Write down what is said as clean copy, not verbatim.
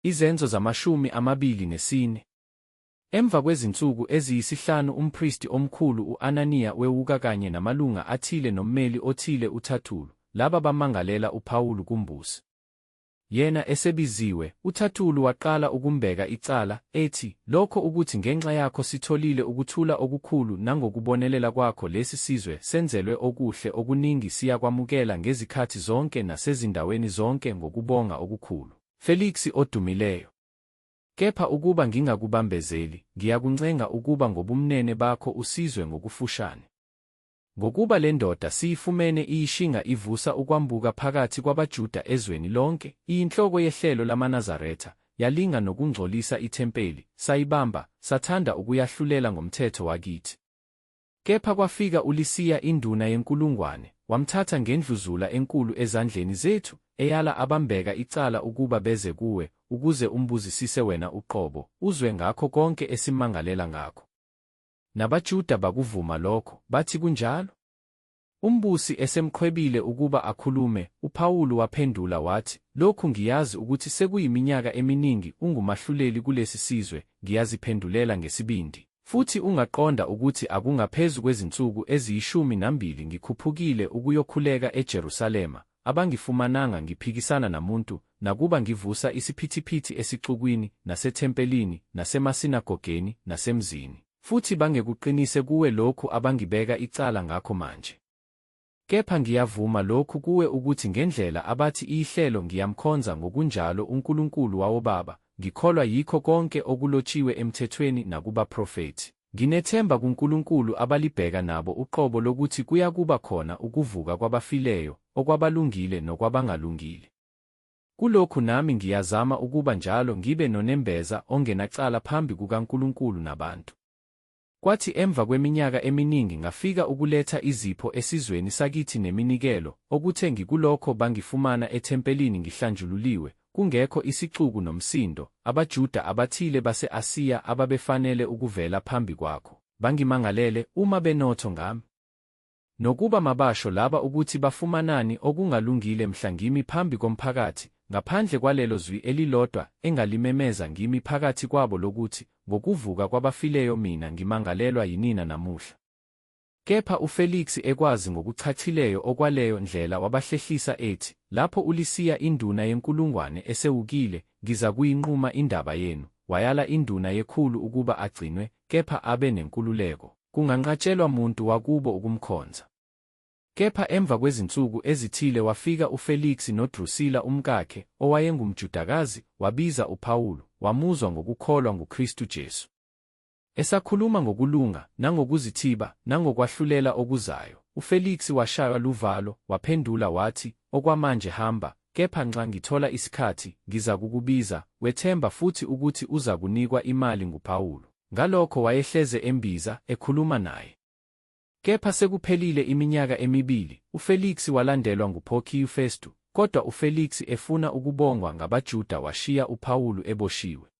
Izenzo 24. Emva kwezinsuku eziyisihlanu umpristi omkhulu u-Ananiya wewuka kanye namalunga athile nommeli othile uTertulu, laba bamangalela uPawulu kumbusi. Yena esebiziwe, uTertulu waqala ukumbeka icala, ethi, Lokho ukuthi ngenxa yakho sitholile ukuthula okukhulu nangokubonelela kwakho lesi sizwe senzelwe okuhle okuningi siyakwamukela ngezikhathi zonke nasezindaweni zonke ngokubonga okukhulu, Feliksi odumileyo. Kepha ukuba ngingakubambezeli, ngiyakuncenga ukuba ngobumnene bakho usizwe ngokufushane. Ngokuba le ndoda siyifumene iyishinga ivusa ukwambuka phakathi kwabaJuda ezweni lonke, iyinhloko yehlelo lamaNazaretha, yalinga nokungcolisa ithempeli, sayibamba, sathanda ukuyahlulela ngomthetho wakithi. Kepha kwafika uLisiya induna yenkulungwane, wamthatha ngendluzula enkulu ezandleni zethu, eyala abambeka icala ukuba beze kuwe, ukuze umbuzisise wena uqobo, uzwe ngakho konke esimmangalela ngakho. NabaJuda bakuvuma lokho, bathi kunjalo. Umbusi esemqhwebile ukuba akhulume, uPawulu waphendula wathi, Lokhu ngiyazi ukuthi sekuyiminyaka eminingi ungumahluleli kulesi sizwe, ngiyaziphendulela ngesibindi. Futhi ungaqonda ukuthi akungaphezu kwezinsuku eziyishumi nambili ngikhuphukile ukuyokhuleka eJerusalema, abangifumananga ngiphikisana namuntu, nakuba ngivusa isiphithiphithi esixukwini, nasethempelini, nasemasinagogeni, nasemzini. Futhi bangekuqinise kuwe lokhu abangibeka icala ngakho manje. Kepha ngiyavuma lokhu kuwe ukuthi ngendlela abathi iyihlelo ngiyamkhonza ngokunjalo uNkulunkulu wawobaba, ngikholwa yikho konke okulotshiwe emthethweni nakubaprofethi. Nginethemba kuNkulunkulu abalibheka nabo uqobo lokuthi kuyakuba khona ukuvuka kwabafileyo, okwabalungile nokwabangalungile. Kulokhu nami ngiyazama ukuba njalo ngibe nonembeza ongenacala phambi kukaNkulunkulu nabantu. Kwathi emva kweminyaka eminingi ngafika ukuletha izipho esizweni sakithi neminikelo, okuthe ngikulokho bangifumana ethempelini ngihlanjululiwe, kungekho isixuku nomsindo, abaJuda abathile base-Asiya ababefanele ukuvela phambi kwakho, bangimangalele, uma benotho ngami. Nokuba mabasho laba ukuthi bafumanani okungalungile mhla ngimi phambi komphakathi, ngaphandle kwalelo zwi elilodwa engalimemeza ngimi phakathi kwabo lokuthi, Ngokuvuka kwabafileyo mina ngimangalelwa yinina namuhla. Kepha uFeliksi ekwazi ngokuchachileyo okwaleyo Ndlela wabahlehlisa ethi, Lapho uLisiya induna yenkulungwane esewukile, ngizakuyinquma indaba yenu. Wayala induna yekhulu ukuba agcinwe, kepha abe nenkululeko, kunganqatshelwa muntu wakubo ukumkhonza. Kepha emva kwezinsuku ezithile wafika uFeliksi noDrusila umkakhe, owayengumJudakazi, wabiza uPawulu, wamuzwa ngokukholwa nguKristu Jesu. Esakhuluma ngokulunga, nangokuzithiba, nangokwahlulela okuzayo, uFeliksi washaywa luvalo, waphendula wathi, Okwamanje hamba, kepha nxa ngithola isikhathi, ngizakukubiza, wethemba futhi ukuthi uzakunikwa imali nguPawulu. Ngalokho wayehleze embiza, ekhuluma naye. Kepha sekuphelile iminyaka emibili, uFeliksi walandelwa nguPorkiyu Festu, kodwa uFeliksi efuna ukubongwa ngabaJuda washiya uPawulu eboshiwe.